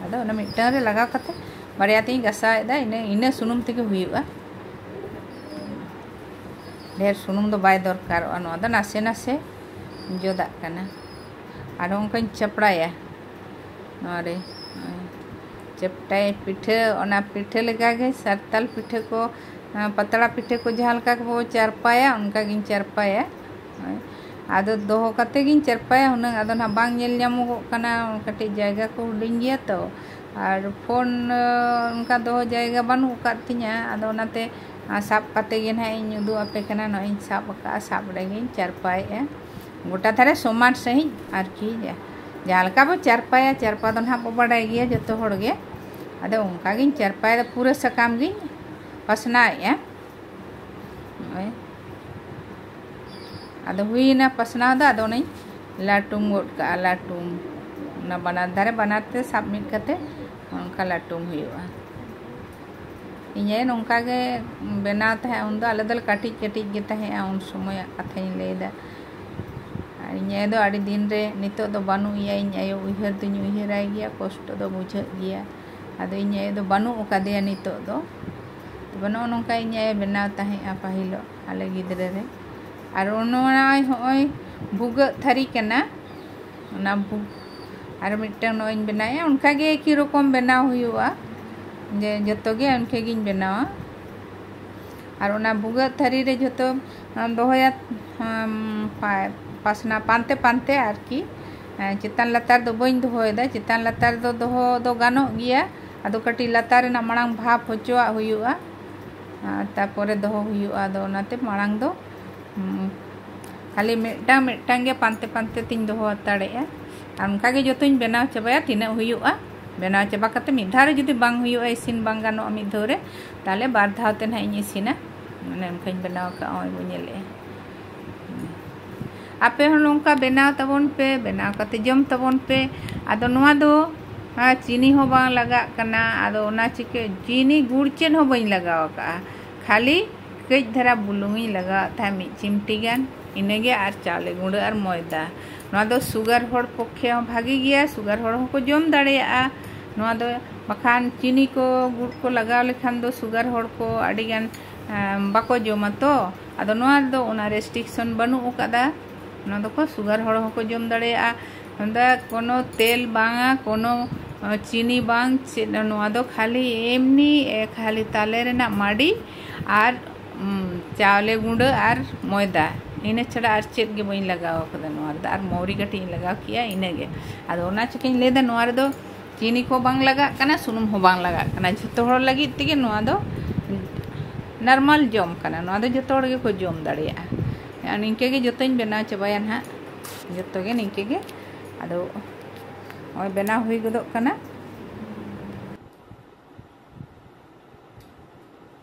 ᱟᱫᱚ ᱚᱱᱟ ᱢᱤᱫᱴᱟᱝ ᱨᱮ ᱞᱟᱜᱟᱣ ᱠᱟᱛᱮ ᱵᱟᱨᱭᱟ ᱛᱮᱧ ᱜᱟᱥᱟᱣᱮᱫᱟ, ᱤᱱᱟᱹ, ᱤᱱᱟᱹ ᱥᱩᱱᱩᱢ ᱛᱮᱜᱮ ᱦᱩᱭᱩᱜᱼᱟ᱾ ᱰᱷᱮᱨ ᱥᱩᱱᱩᱢ ᱫᱚ ᱵᱟᱭ ᱫᱚᱨᱠᱟᱨᱚᱜᱼᱟ, ᱱᱚᱣᱟ ᱫᱚ ᱱᱟᱥᱮ ᱱᱟᱥᱮ ᱡᱚᱫᱟᱜ ᱠᱟᱱᱟ᱾ ᱟᱨ ᱚᱱᱠᱟᱧ ᱪᱟᱯᱲᱟᱭᱟ ᱱᱚᱣᱟ ᱨᱮ᱾ ᱪᱮᱯᱴᱟᱭ ᱯᱤᱴᱷᱟᱹ, ᱚᱱᱟ ᱯᱤᱴᱷᱟᱹ ᱞᱮᱠᱟᱜᱮ ᱥᱟᱨᱛᱟᱞ ᱯᱤᱴᱷᱟᱹ ᱠᱚ, ᱯᱟᱛᱲᱟ ᱯᱤᱴᱷᱟᱹ ᱠᱚ ᱡᱟᱦᱟᱸ ᱞᱮᱠᱟ ᱵᱚ ᱪᱟᱨᱯᱟᱭᱟ, ᱚᱱᱠᱟ ᱜᱤᱧ ᱪᱟᱨᱯᱟᱭᱟ᱾ ᱟᱫᱚ ᱫᱚᱦᱚ ᱠᱟᱛᱮ ᱜᱤᱧ ᱪᱟᱨᱯᱟᱭᱟ, ᱦᱩᱱᱟᱹᱝ ᱟᱫᱚ ᱱᱟᱦᱟᱜ ᱵᱟᱝ ᱧᱮᱞ ᱧᱟᱢᱚᱜᱚᱜ ᱠᱟᱱᱟ, ᱠᱟᱹᱴᱤᱡ ᱡᱟᱭᱜᱟ ᱠᱚ ᱦᱩᱰᱤᱧ ᱜᱮᱭᱟ ᱛᱚ, ᱟᱨ ᱯᱷᱳᱱ, ᱚᱱᱠᱟ ᱫᱚᱦᱚ ᱡᱟᱭᱜᱟ ᱵᱟᱹᱱᱩᱜ ᱟᱠᱟᱫ ᱛᱤᱧᱟᱹ᱾ ᱟᱫᱚ ᱚᱱᱟᱛᱮ, ᱟᱨ ᱥᱟᱵ ᱠᱟᱛᱮ ᱜᱮ ᱱᱟᱦᱟᱜ ᱤᱧ ᱩᱫᱩᱜ ᱟᱯᱮ ᱠᱟᱱᱟ᱾ ᱱᱚᱜᱼᱚᱭ ᱤᱧ ᱥᱟᱵ ᱟᱠᱟᱫᱼᱟ, ᱥᱟᱵ ᱨᱮᱜᱮᱧ ᱪᱟᱨᱯᱟᱭᱮᱫᱼᱟ ᱜᱚᱴᱟ ᱫᱷᱟᱨᱮ ᱥᱚᱢᱟᱱ ᱥᱟᱺᱦᱤᱡ ᱟᱨᱠᱤ᱾ ᱡᱟᱦᱟᱸ ᱞᱮᱠᱟ ᱵᱚ ᱪᱟᱨᱯᱟᱭᱟ, ᱪᱟᱨᱯᱟ ᱫᱚ ᱱᱟᱦᱟᱜ ᱵᱚ ᱵᱟᱰᱟᱭ ᱜᱮᱭᱟ ᱡᱚᱛᱚ ᱦᱚᱲ ᱜᱮ᱾ ᱟᱫᱚ ᱚᱱᱠᱟ ᱜᱤᱧ ᱪᱟᱨᱯᱟᱭᱮᱫᱟ, ᱯᱩᱨᱟᱹ ᱥᱟᱠᱟᱢ ᱜᱤᱧ ᱯᱟᱥᱱᱟᱣᱮᱫᱼᱟ᱾ ᱱᱚᱜᱼᱚᱭ ᱟᱫᱚ ᱦᱩᱭᱮᱱᱟ ᱯᱟᱥᱱᱟᱣ ᱫᱚ, ᱟᱫᱚ ᱚᱱᱟᱧ ᱞᱟᱹᱴᱩᱢ ᱜᱚᱫ ᱠᱟᱜᱼᱟ, ᱞᱟᱹᱴᱩᱢ᱾ ᱚᱱᱟ ᱵᱟᱱᱟᱨ ᱫᱷᱟᱨᱮ ᱵᱟᱱᱟᱨ ᱛᱮ ᱥᱟᱵ ᱢᱤᱫ ᱠᱟᱛᱮ ᱚᱱᱠᱟ ᱞᱟᱹᱴᱩᱢ ᱦᱩᱭᱩᱜᱼᱟ᱾ ᱤᱧ ᱟᱭᱳ ᱱᱚᱝᱠᱟ ᱜᱮ ᱵᱮᱱᱟᱣ ᱛᱟᱦᱮᱸᱫ᱾ ᱩᱱᱫᱚ ᱟᱞᱮ ᱫᱚᱞᱮ ᱠᱟᱹᱴᱤᱡ ᱠᱟᱹᱴᱤᱡ ᱜᱮ ᱛᱟᱦᱮᱸᱫᱼᱟ, ᱩᱱ ᱥᱚᱢᱚᱭᱟᱜ ᱠᱟᱛᱷᱟᱧ ᱞᱟᱹᱭᱫᱟ᱾ ᱟᱨ ᱤᱧ ᱟᱭᱳ ᱫᱚ ᱟᱹᱰᱤ ᱫᱤᱱ ᱨᱮ, ᱱᱤᱛᱚᱜ ᱫᱚ ᱵᱟᱹᱱᱩᱜ ᱮᱭᱟ᱾ ᱤᱧ ᱟᱭᱳ ᱩᱭᱦᱟᱹᱨ ᱫᱩᱧ ᱩᱭᱦᱟᱹᱨᱟᱭ ᱜᱮᱭᱟ, ᱠᱚᱥᱴᱚ ᱫᱚ ᱵᱩᱡᱷᱟᱹᱜ ᱜᱮᱭᱟ᱾ ᱟᱫᱚ ᱤᱧ ᱟᱭᱳ ᱫᱚ ᱵᱟᱹᱱᱩᱜ ᱟᱠᱟᱫᱮᱭᱟ ᱱᱤᱛᱚᱜ ᱫᱚ᱾ ᱛᱚᱵᱮ ᱱᱚᱜᱼᱚ ᱱᱚᱝᱠᱟ ᱤᱧ ᱟᱭᱳ ᱵᱮᱱᱟᱣ ᱛᱟᱦᱮᱸᱫᱼᱟ ᱯᱟᱹᱦᱤᱞᱚᱜ ᱟᱞᱮ ᱜᱤᱫᱽᱨᱟᱹ ᱨᱮ᱾ ᱟᱨ ᱱᱚᱜᱼᱚᱭ, ᱦᱚᱸᱜᱼᱚᱭ ᱵᱷᱩᱜᱟᱹᱜ ᱛᱷᱟᱹᱨᱤ ᱠᱟᱱᱟ, ᱚᱱᱟ ᱵᱷᱩ-, ᱟᱨ ᱢᱤᱫᱴᱟᱝ ᱱᱚᱜᱼᱚᱭ ᱤᱧ ᱵᱮᱱᱟᱣᱮᱫᱼᱟ, ᱚᱱᱠᱟ ᱜᱮ ᱮᱠᱤ ᱨᱚᱠᱚᱢ ᱵᱮᱱᱟᱣ ᱦᱩᱭᱩᱜᱼᱟ, ᱡᱮ ᱡᱚᱛᱚ ᱜᱮ ᱤᱱᱠᱟᱹ ᱜᱤᱧ ᱵᱮᱱᱟᱣᱟ᱾ ᱟᱨ ᱚᱱᱟ ᱵᱷᱩᱜᱟᱹᱜ ᱛᱷᱟᱹᱨᱤ ᱨᱮ ᱡᱷᱚᱛᱚ, ᱟᱸ, ᱫᱚᱦᱚᱭᱟ, ᱟᱸ, ᱯᱟ-, ᱯᱟᱥᱱᱟ ᱯᱟᱱᱛᱮ ᱯᱟᱱᱛᱮ ᱟᱨᱠᱤ᱾ ᱟᱸ, ᱪᱮᱛᱟᱱ ᱞᱟᱛᱟᱨ ᱫᱚ ᱵᱟᱹᱧ ᱫᱚᱦᱚᱭᱮᱫᱟ, ᱪᱮᱛᱟᱱ ᱞᱟᱛᱟᱨ ᱫᱚ ᱫᱚᱦᱚ ᱫᱚ ᱜᱟᱱᱚᱜ ᱜᱮᱭᱟ, ᱟᱫᱚ ᱠᱟᱹᱴᱤᱡ ᱞᱟᱛᱟᱨ ᱨᱮᱱᱟᱜ ᱢᱟᱲᱟᱝ ᱵᱷᱟᱯ ᱦᱚᱪᱚᱣᱟᱜ ᱦᱩᱭᱩᱜᱼᱟ, ᱟᱨ ᱛᱟᱨᱯᱚᱨᱮ ᱫᱚᱦᱚ ᱦᱩᱭᱩᱜᱼᱟ᱾ ᱟᱫᱚ ᱚᱱᱟᱛᱮ ᱢᱟᱲᱟᱝ ᱫᱚ, ᱦᱩᱸ, ᱠᱷᱟᱹᱞᱤ ᱢᱤᱫᱴᱟᱝ ᱢᱤᱫᱴᱟᱝ ᱜᱮ ᱯᱟᱱᱛᱮ ᱯᱟᱱᱛᱮ ᱛᱤᱧ ᱫᱚᱦᱚ ᱦᱟᱛᱟᱲᱮᱜᱼᱟ᱾ ᱟᱨ ᱚᱱᱠᱟ ᱜᱮ ᱡᱚᱛᱚᱧ ᱵᱮᱱᱟᱣ ᱪᱟᱵᱟᱭᱟ, ᱛᱤᱱᱟᱹᱜ ᱦᱩᱭᱩᱜᱼᱟ᱾ ᱵᱮᱱᱟᱣ ᱪᱟᱵᱟ ᱠᱟᱛᱮ ᱢᱤᱫ ᱫᱷᱟᱣ ᱨᱮ ᱡᱩᱫᱤ ᱵᱟᱝ ᱦᱩᱭᱩᱜᱼᱟ, ᱤᱥᱤᱱ ᱵᱟᱝ ᱜᱟᱱᱚᱜᱼᱟ ᱢᱤᱫ ᱫᱷᱟᱣ ᱨᱮ, ᱛᱟᱦᱞᱮ ᱵᱟᱨ ᱫᱷᱟᱣ ᱛᱮ ᱱᱟᱦᱟᱜ ᱤᱧ ᱤᱥᱤᱱᱟ᱾ ᱚᱱᱮ ᱚᱱᱠᱟᱧ ᱵᱮᱱᱟᱣ ᱟᱠᱟᱫᱼᱟ, ᱱᱚᱜᱼᱚᱭ ᱵᱚᱱ ᱧᱮᱞᱮᱜᱼᱟ᱾ ᱟᱯᱮ ᱦᱚᱸ ᱱᱚᱝᱠᱟ ᱵᱮᱱᱟᱣ ᱛᱟᱵᱚᱱ ᱯᱮ, ᱵᱮᱱᱟᱣ ᱠᱟᱛᱮ ᱡᱚᱢ ᱛᱟᱵᱚᱱ ᱯᱮ᱾ ᱟᱫᱚ ᱱᱚᱣᱟ ᱫᱚ, ᱟᱨ ᱪᱤᱱᱤ ᱦᱚᱸ ᱵᱟᱝ ᱞᱟᱜᱟᱜ ᱠᱟᱱᱟ᱾ ᱟᱫᱚ ᱚᱱᱟ ᱪᱤᱠᱟᱹ ᱪᱤᱱᱤ ᱜᱩᱲ ᱪᱮᱫ ᱦᱚᱸ ᱵᱟᱹᱧ ᱞᱟᱜᱟᱣ ᱟᱠᱟᱫᱼᱟ, ᱠᱷᱟᱹᱞᱤ ᱠᱟᱹᱡ ᱫᱷᱟᱨᱟ ᱵᱩᱞᱩᱝ ᱤᱧ ᱞᱟᱜᱟᱣᱟᱜ ᱛᱟᱦᱮᱸᱫ, ᱢᱤᱫ ᱪᱤᱢᱴᱤ ᱜᱟᱱ, ᱤᱱᱟᱹᱜᱮ, ᱟᱨ ᱪᱟᱣᱞᱮ ᱜᱩᱸᱰᱟᱹ ᱟᱨ ᱢᱚᱭᱫᱟ᱾ ᱱᱚᱣᱟ ᱫᱚ ᱥᱩᱜᱟᱨ ᱦᱚᱲ ᱯᱚᱠᱠᱷᱮ ᱦᱚᱸ ᱵᱷᱟᱜᱮ ᱜᱮᱭᱟ, ᱥᱩᱜᱟᱨ ᱦᱚᱲ ᱦᱚᱸᱠᱚ ᱡᱚᱢ ᱫᱟᱲᱮᱭᱟᱜᱼᱟ ᱱᱚᱣᱟ ᱫᱚ᱾ ᱵᱟᱠᱷᱟᱱ ᱪᱤᱱᱤ ᱠᱚ, ᱜᱩᱲ ᱠᱚ ᱞᱟᱜᱟᱣ ᱞᱮᱠᱷᱟᱱ ᱫᱚ ᱥᱩᱜᱟᱨ ᱦᱚᱲ ᱠᱚ ᱟᱹᱰᱤ ᱜᱟᱱ, ᱮᱸ, ᱵᱟᱠᱚ ᱡᱚᱢᱟ ᱛᱚ᱾ ᱟᱫᱚ ᱱᱚᱣᱟ ᱨᱮᱫᱚ ᱚᱱᱟ ᱨᱮᱥᱴᱨᱤᱠᱥᱚᱱ ᱵᱟᱹᱱᱩᱜ ᱟᱠᱟᱫᱟ᱾ ᱱᱚᱣᱟ ᱫᱚᱠᱚ ᱥᱩᱜᱟᱨ ᱦᱚᱲ ᱦᱚᱸᱠᱚ ᱡᱚᱢ ᱫᱟᱲᱮᱭᱟᱜᱼᱟ᱾ ᱱᱚᱣᱟ ᱫᱚ ᱠᱳᱱᱳ ᱛᱮᱞ ᱵᱟᱝᱟ, ᱠᱳᱱᱳ, ᱮᱸ, ᱪᱤᱱᱤ ᱵᱟᱝ ᱪᱮᱫ, ᱱᱚᱣᱟ ᱫᱚ ᱠᱷᱟᱹᱞᱤ ᱮᱢᱱᱤ, ᱮ, ᱠᱷᱟᱹᱞᱤ ᱛᱟᱞᱮ ᱨᱮᱱᱟᱜ ᱢᱟᱹᱰᱤ ᱟᱨ, ᱩᱢ, ᱪᱟᱣᱞᱮ ᱜᱩᱸᱰᱟᱹ ᱟᱨ ᱢᱚᱭᱫᱟ, ᱤᱱᱟᱹ ᱪᱷᱟᱲᱟ ᱟᱨ ᱪᱮᱫ ᱜᱮ ᱵᱟᱹᱧ ᱞᱟᱜᱟᱣ ᱟᱠᱟᱫᱟ ᱱᱚᱣᱟ ᱨᱮᱫᱚ᱾ ᱟᱨ ᱢᱚᱣᱨᱤ ᱠᱟᱹᱴᱤᱡ ᱤᱧ ᱞᱟᱜᱟᱣ ᱠᱮᱜᱼᱟ, ᱤᱱᱟᱹᱜᱮ᱾ ᱟᱫᱚ ᱚᱱᱟ ᱪᱤᱠᱟᱹᱧ ᱞᱟᱹᱭᱫᱟ, ᱱᱚᱣᱟ ᱨᱮᱫᱚ ᱪᱤᱱᱤ ᱠᱚ ᱵᱟᱝ ᱞᱟᱜᱟᱜ ᱠᱟᱱᱟ, ᱥᱩᱱᱩᱢ ᱦᱚᱸ ᱵᱟᱝ ᱞᱟᱜᱟᱜ ᱠᱟᱱᱟ, ᱡᱷᱚᱛᱚ ᱦᱚᱲ ᱞᱟᱹᱜᱤᱫ ᱛᱮᱜᱮ ᱱᱚᱣᱟ ᱫᱚ ᱱᱚᱨᱢᱟᱞ ᱡᱚᱢ ᱠᱟᱱᱟ, ᱱᱚᱣᱟ ᱫᱚ ᱡᱷᱚᱛᱚ ᱦᱚᱲ ᱜᱮᱠᱚ ᱡᱚᱢ ᱫᱟᱲᱮᱭᱟᱜᱼᱟ᱾ ᱟᱨ ᱱᱤᱝᱠᱟᱹ ᱜᱮ ᱡᱷᱚᱛᱚᱧ ᱵᱮᱱᱟᱣ ᱪᱟᱵᱟᱭᱟ ᱱᱟᱦᱟᱜ, ᱡᱷᱚᱛᱚ ᱜᱮ ᱱᱤᱝᱠᱟᱹ ᱜᱮ᱾ ᱟᱫᱚ ᱱᱚᱜᱼᱚᱭ ᱵᱮᱱᱟᱣ ᱦᱩᱭ ᱜᱚᱫᱚᱜ ᱠᱟᱱᱟ᱾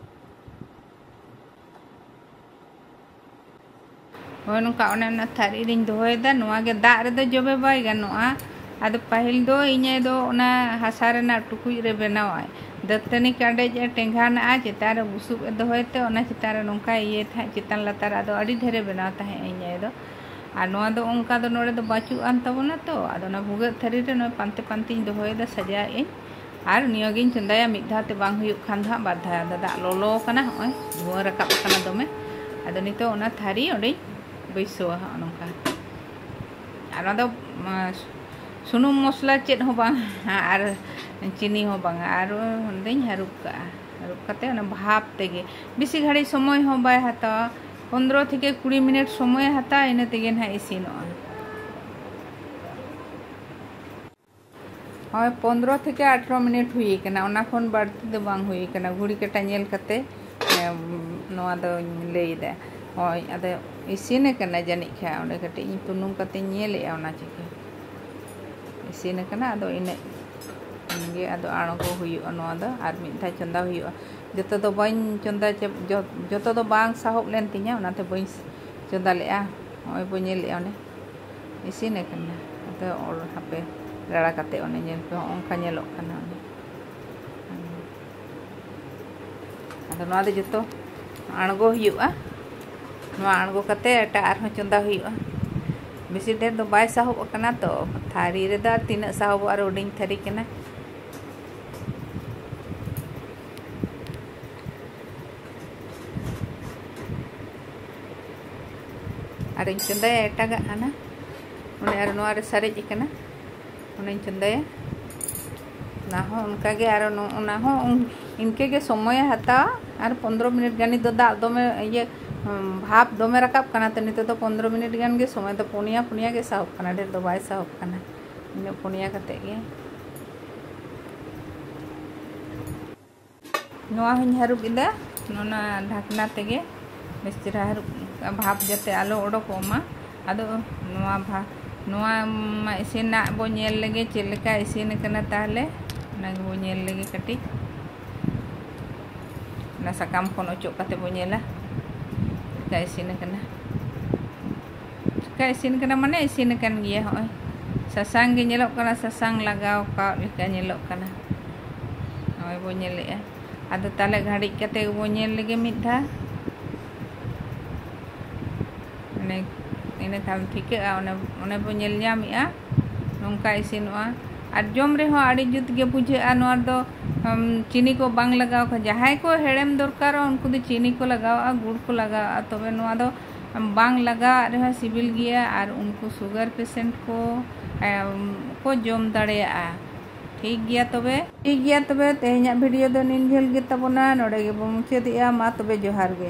ᱦᱳᱭ, ᱱᱚᱝᱠᱟ ᱚᱱᱮ ᱚᱱᱟ ᱛᱷᱟᱹᱨᱤ ᱨᱤᱧ ᱫᱚᱦᱚᱭᱮᱫᱟ᱾ ᱱᱚᱣᱟ ᱜᱮ ᱫᱟᱜ ᱨᱮᱫᱚ ᱡᱚᱵᱮ ᱵᱟᱭ ᱜᱟᱱᱚᱜᱼᱟ᱾ ᱟᱫᱚ ᱯᱟᱹᱦᱤᱞ ᱫᱚ ᱤᱧ ᱟᱭᱳ ᱫᱚ ᱚᱱᱟ ᱦᱟᱥᱟ ᱨᱮᱱᱟᱜ ᱴᱩᱠᱩᱡ ᱨᱮ ᱵᱮᱱᱟᱣᱟᱭ, ᱫᱟᱹᱛᱟᱹᱱᱤ ᱠᱟᱰᱮᱡ ᱮ ᱴᱮᱸᱜᱟᱱᱟᱜᱼᱟ, ᱪᱮᱛᱟᱱ ᱨᱮ ᱵᱩᱥᱩᱵ ᱮ ᱫᱚᱦᱚᱭ ᱛᱮ ᱚᱱᱟ ᱪᱮᱛᱟᱱ ᱨᱮ ᱱᱚᱝᱠᱟᱭ ᱤᱭᱟᱹᱭ ᱛᱟᱦᱮᱸᱫ, ᱪᱮᱛᱟᱱ ᱞᱟᱛᱟᱨ᱾ ᱟᱫᱚ ᱟᱹᱰᱤ ᱰᱷᱮᱨᱮ ᱵᱮᱱᱟᱣ ᱛᱟᱦᱮᱸᱫ ᱤᱧ ᱟᱭᱳ ᱫᱚ᱾ ᱟᱨ ᱱᱚᱣᱟ ᱫᱚ ᱚᱱᱠᱟ ᱫᱚ ᱱᱚᱰᱮ ᱫᱚ ᱵᱟᱹᱪᱩᱜ ᱟᱱ ᱛᱟᱵᱚᱱᱟ ᱛᱚ, ᱟᱫᱚ ᱚᱱᱟ ᱵᱷᱩᱜᱟᱹᱜ ᱛᱷᱟᱹᱨᱤ ᱨᱮ ᱱᱚᱜᱼᱚᱭ ᱯᱟᱱᱛᱮ ᱯᱟᱱᱛᱮᱧ ᱫᱚᱦᱚᱭᱮᱫᱟ, ᱥᱟᱡᱟᱣᱮᱫ ᱟᱹᱧ᱾ ᱟᱨ ᱱᱤᱭᱟᱹᱜᱤᱧ ᱪᱚᱸᱫᱟᱭᱟ, ᱢᱤᱫ ᱫᱷᱟᱣ ᱛᱮ ᱵᱟᱝ ᱦᱩᱭᱩᱜ ᱠᱷᱟᱱ ᱫᱚ ᱦᱟᱸᱜ ᱵᱟᱨ ᱫᱷᱟᱣ᱾ ᱟᱫᱚ ᱫᱟᱜ ᱞᱚᱞᱚ ᱠᱟᱱᱟ, ᱦᱚᱸᱜᱼᱚᱭ ᱫᱷᱩᱶᱟᱹ ᱨᱟᱠᱟᱵ ᱠᱟᱱᱟ ᱫᱚᱢᱮ᱾ ᱟᱫᱚ ᱱᱤᱛᱚᱜ ᱚᱱᱟ ᱛᱷᱟᱹᱨᱤ ᱚᱸᱰᱮᱧ ᱵᱟᱹᱭᱥᱟᱹᱣᱟ, ᱦᱚᱸᱜᱼᱚ ᱱᱚᱝᱠᱟ᱾ ᱟᱨ ᱚᱱᱟ ᱫᱚ, ᱟᱸ, ᱥᱩᱱᱩᱢ ᱢᱚᱥᱞᱟ ᱪᱮᱫ ᱦᱚᱸ ᱵᱟᱝ, ᱟᱨ ᱪᱤᱱᱤ ᱦᱚᱸ ᱵᱟᱝᱟ, ᱟᱨ ᱚᱸᱰᱮᱧ ᱦᱟᱹᱨᱩᱵ ᱠᱟᱜᱼᱟ᱾ ᱦᱟᱹᱨᱩᱵ ᱠᱟᱛᱮ ᱚᱱᱟ ᱵᱷᱟᱯ ᱛᱮᱜᱮ, ᱵᱮᱥᱤ ᱜᱷᱟᱹᱲᱤᱡ ᱥᱚᱢᱚᱭ ᱦᱚᱸ ᱵᱟᱭ ᱦᱟᱛᱟᱣᱟ, ᱯᱚᱱᱫᱽᱨᱚ ᱛᱷᱮᱠᱮ ᱠᱩᱲᱤ ᱢᱤᱱᱤᱴ ᱥᱚᱢᱚᱭᱮ ᱦᱟᱛᱟᱣᱟ, ᱤᱱᱟᱹ ᱛᱮᱜᱮ ᱱᱟᱦᱟᱜ ᱤᱥᱤᱱᱚᱜᱼᱟ᱾ ᱦᱳᱭ, ᱯᱚᱱᱫᱽᱨᱚ ᱛᱷᱮᱠᱮ ᱟᱴᱷᱨᱚ ᱢᱤᱱᱤᱴ ᱦᱩᱭ ᱠᱟᱱᱟ, ᱚᱱᱟ ᱠᱷᱚᱱ ᱵᱟᱹᱲᱛᱤ ᱫᱚ ᱵᱟᱝ ᱦᱩᱭ ᱠᱟᱱᱟ᱾ ᱜᱷᱩᱲᱤ ᱠᱟᱴᱟ ᱧᱮᱞ ᱠᱟᱛᱮ, ᱮᱢ, ᱱᱚᱣᱟ ᱫᱚᱧ ᱞᱟᱹᱭᱫᱟ᱾ ᱦᱳᱭ, ᱟᱫᱚ ᱤᱥᱤᱱ ᱟᱠᱟᱱᱟ ᱡᱟᱹᱱᱤᱡ ᱠᱷᱟᱱ᱾ ᱚᱸᱰᱮ ᱠᱟᱹᱴᱤᱡ ᱤᱧ ᱛᱩᱱᱩᱢ ᱠᱟᱛᱮᱧ ᱧᱮᱞᱮᱜᱼᱟ, ᱚᱱᱟ ᱪᱤᱠᱟᱹ ᱤᱥᱤᱱ ᱟᱠᱟᱱᱟ᱾ ᱟᱫᱚ ᱤᱱᱟᱹᱜ ᱜᱮ, ᱟᱫᱚ ᱟᱬᱜᱚ ᱦᱩᱭᱩᱜᱼᱟ ᱱᱚᱣᱟ ᱫᱚ, ᱟᱨ ᱢᱤᱫ ᱫᱷᱟᱣ ᱪᱚᱸᱫᱟ ᱦᱩᱭᱩᱜᱼᱟ᱾ ᱡᱚᱛᱚ ᱫᱚ ᱵᱟᱹᱧ ᱪᱚᱸᱫᱟ ᱪᱟᱵ-, ᱡᱚ-, ᱡᱚᱛᱚ ᱫᱚ ᱵᱟᱝ ᱥᱟᱦᱚᱵ ᱞᱮᱱ ᱛᱤᱧᱟᱹ, ᱚᱱᱟᱛᱮ ᱵᱟᱹᱧ ᱪᱚᱸᱫᱟ ᱞᱮᱜᱼᱟ᱾ ᱱᱚᱜᱼᱚᱭ ᱵᱚ ᱧᱮᱞᱮᱜᱼᱟ, ᱚᱱᱮ ᱤᱥᱤᱱ ᱟᱠᱟᱱᱟ᱾ ᱟᱫᱚ ᱚᱞ ᱦᱟᱯᱮ, ᱨᱟᱲᱟ ᱠᱟᱛᱮ ᱚᱱᱮ ᱧᱮᱞ ᱯᱮ, ᱦᱚᱸᱜᱼᱚ ᱱᱚᱝᱠᱟ ᱧᱮᱞᱚᱜ ᱠᱟᱱᱟ ᱚᱱᱮ᱾ ᱟᱫᱚ ᱱᱚᱣᱟ ᱫᱚ ᱡᱚᱛᱚ ᱟᱬᱜᱚ ᱦᱩᱭᱩᱜᱼᱟ᱾ ᱱᱚᱣᱟ ᱟᱬᱜᱚ ᱠᱟᱛᱮ ᱮᱴᱟᱜ ᱟᱨᱦᱚᱸ ᱪᱚᱸᱫᱟ ᱦᱩᱭᱩᱜᱼᱟ᱾ ᱵᱮᱥᱤ ᱰᱷᱮᱨ ᱫᱚ ᱵᱟᱭ ᱥᱟᱦᱚᱵ ᱟᱠᱟᱱᱟ ᱛᱚ, ᱛᱷᱟᱹᱨᱤ ᱨᱮᱫᱚ ᱟᱨ ᱛᱤᱱᱟᱹᱜ ᱥᱟᱦᱚᱵᱚᱜᱼᱟ, ᱟᱨ ᱦᱩᱰᱤᱧ ᱛᱷᱟᱹᱨᱤ ᱠᱟᱱᱟ᱾ ᱟᱨᱤᱧ ᱪᱚᱸᱫᱟᱭᱟ ᱮᱴᱟᱜᱟᱜ ᱦᱟᱱᱟ, ᱚᱱᱮ ᱟᱨ ᱱᱚᱣᱟ ᱨᱮ ᱥᱟᱨᱮᱡ ᱟᱠᱟᱱᱟ, ᱚᱱᱟᱧ ᱪᱚᱸᱫᱟᱭᱟ᱾ ᱚᱱᱟ ᱦᱚᱸ ᱚᱱᱠᱟᱜᱮ, ᱟᱨ ᱱᱚ-, ᱚᱱᱟ ᱦᱚᱸ ᱩᱱ-, ᱤᱱᱠᱟᱹᱜᱮ ᱥᱚᱢᱚᱭᱮ ᱦᱟᱛᱟᱣᱟ᱾ ᱟᱨ ᱯᱚᱱᱫᱽᱨᱚ ᱢᱤᱱᱤᱴ ᱜᱟᱱ᱾ ᱱᱤᱛ ᱫᱚ ᱫᱟᱜ ᱫᱚᱢᱮ ᱤᱭᱟᱹ, ᱩᱸ, ᱵᱷᱟᱯ ᱫᱚᱢᱮ ᱨᱟᱠᱟᱵ ᱠᱟᱱᱟ, ᱛᱚ ᱱᱤᱛᱚᱜ ᱫᱚ ᱯᱚᱱᱫᱽᱨᱚ ᱢᱤᱱᱤᱴ ᱜᱟᱱ ᱜᱮ ᱥᱚᱢᱚᱭ ᱫᱚ, ᱯᱩᱱᱭᱟ, ᱯᱩᱱᱭᱟ ᱜᱮ ᱥᱟᱦᱚᱵ ᱠᱟᱱᱟ, ᱰᱷᱮᱨ ᱫᱚ ᱵᱟᱭ ᱥᱟᱦᱚᱵ ᱠᱟᱱᱟ᱾ ᱤᱱᱟᱹ ᱯᱩᱱᱭᱟ ᱠᱟᱛᱮ ᱜᱮ᱾ ᱱᱚᱣᱟ ᱦᱚᱧ ᱦᱟᱹᱨᱩᱵ ᱮᱫᱟ, ᱚᱱᱟ ᱰᱷᱟᱠᱱᱟ ᱛᱮᱜᱮ ᱵᱮᱥ ᱪᱮᱦᱨᱟ ᱦᱟᱹᱨᱩᱵ, ᱵᱷᱟᱯ ᱡᱟᱛᱮ ᱟᱞᱚ ᱚᱰᱚᱠᱚᱜ ᱢᱟ᱾ ᱟᱫᱚ ᱱᱚᱣᱟ ᱵᱷᱟ-, ᱱᱚᱣᱟ ᱢᱟ ᱤᱥᱤᱱᱟᱜ ᱵᱚ ᱧᱮᱞ ᱞᱮᱜᱮ ᱪᱮᱫ ᱞᱮᱠᱟ ᱤᱥᱤᱱ ᱟᱠᱟᱱᱟ᱾ ᱛᱟᱦᱚᱞᱮ ᱚᱱᱟ ᱜᱮᱵᱚ ᱧᱮᱞ ᱞᱮᱜᱮ ᱠᱟᱹᱴᱤᱡ, ᱚᱱᱟ ᱥᱟᱠᱟᱢ ᱠᱷᱚᱱ ᱚᱪᱚᱜ ᱠᱟᱛᱮ ᱵᱚ ᱧᱮᱞᱟ ᱪᱮᱫ ᱞᱮᱠᱟ ᱤᱥᱤᱱ ᱟᱠᱟᱱᱟ᱾ ᱤᱥᱤᱱ ᱠᱟᱱᱟ ᱢᱟᱱᱮ ᱤᱥᱤᱱ ᱟᱠᱟᱱ ᱜᱮᱭᱟ᱾ ᱦᱚᱸᱜᱼᱚᱭ ᱥᱟᱥᱟᱝ ᱜᱮ ᱧᱮᱞᱚᱜ ᱠᱟᱱᱟ, ᱥᱟᱥᱟᱝ ᱞᱟᱜᱟᱣ ᱠᱟᱜ ᱞᱮᱠᱟ ᱧᱮᱞᱚᱜ ᱠᱟᱱᱟ᱾ ᱱᱚᱜᱼᱚᱭ ᱵᱚ ᱧᱮᱞᱮᱜᱼᱟ᱾ ᱟᱫᱚ ᱛᱟᱦᱚᱞᱮ ᱜᱷᱟᱹᱲᱤᱡ ᱠᱟᱛᱮ ᱵᱚ ᱧᱮᱞ ᱞᱮᱜᱮ ᱢᱤᱫ ᱫᱷᱟᱣ᱾ ᱚᱱᱮ ᱤᱱᱟᱹ ᱠᱷᱟᱱ ᱴᱷᱤᱠᱟᱹᱜᱼᱟ, ᱚᱱᱮ ᱚᱱᱮ ᱵᱚ ᱧᱮᱞ ᱧᱟᱢᱮᱜᱼᱟ ᱱᱚᱝᱠᱟ ᱤᱥᱤᱱᱚᱜᱼᱟ᱾ ᱟᱨ ᱡᱚᱢ ᱨᱮᱦᱚᱸ ᱟᱹᱰᱤ ᱡᱩᱛ ᱜᱮ ᱵᱩᱡᱷᱟᱹᱜᱼᱟ᱾ ᱱᱚᱣᱟ ᱫᱚ ᱪᱤᱱᱤ ᱠᱚ ᱵᱟᱝ ᱞᱟᱜᱟᱣ ᱠᱟᱱᱟ᱾ ᱡᱟᱦᱟᱸᱭ ᱠᱚ ᱦᱮᱲᱮᱢ ᱫᱚᱨᱠᱟᱨᱚᱜᱼᱟ ᱩᱱᱠᱩ ᱫᱚ ᱪᱤᱱᱤ ᱠᱚ ᱞᱟᱜᱟᱣᱟᱜᱼᱟ, ᱜᱩᱲ ᱠᱚ ᱞᱟᱜᱟᱣᱟᱜᱼᱟ, ᱛᱚᱵᱮ ᱱᱚᱣᱟ ᱫᱚ ᱵᱟᱝ ᱞᱟᱜᱟᱣᱟᱜ ᱨᱮᱦᱚᱸ ᱥᱤᱵᱤᱞ ᱜᱮᱭᱟ᱾ ᱟᱨ ᱩᱱᱠᱩ ᱥᱩᱜᱟᱨ ᱯᱮᱥᱮᱱᱴ ᱠᱚ ᱠᱚ ᱡᱚᱢ ᱫᱟᱲᱮᱭᱟᱜᱼᱟ᱾ ᱴᱷᱤᱠ ᱜᱮᱭᱟ ᱛᱚᱵᱮ, ᱴᱷᱤᱠ ᱜᱮᱭᱟ ᱛᱚᱵᱮ, ᱛᱮᱦᱮᱧᱟᱜ ᱵᱷᱤᱰᱤᱭᱳ ᱫᱚ ᱱᱤᱱ ᱡᱷᱟᱹᱞ ᱜᱮ ᱛᱟᱵᱚᱱᱟ᱾ ᱱᱚᱰᱮ ᱜᱮᱵᱚ ᱢᱩᱪᱟᱹᱫᱮᱜᱼᱟ᱾ ᱢᱟ ᱛᱚᱵᱮ, ᱡᱚᱦᱟᱨ ᱜᱮ᱾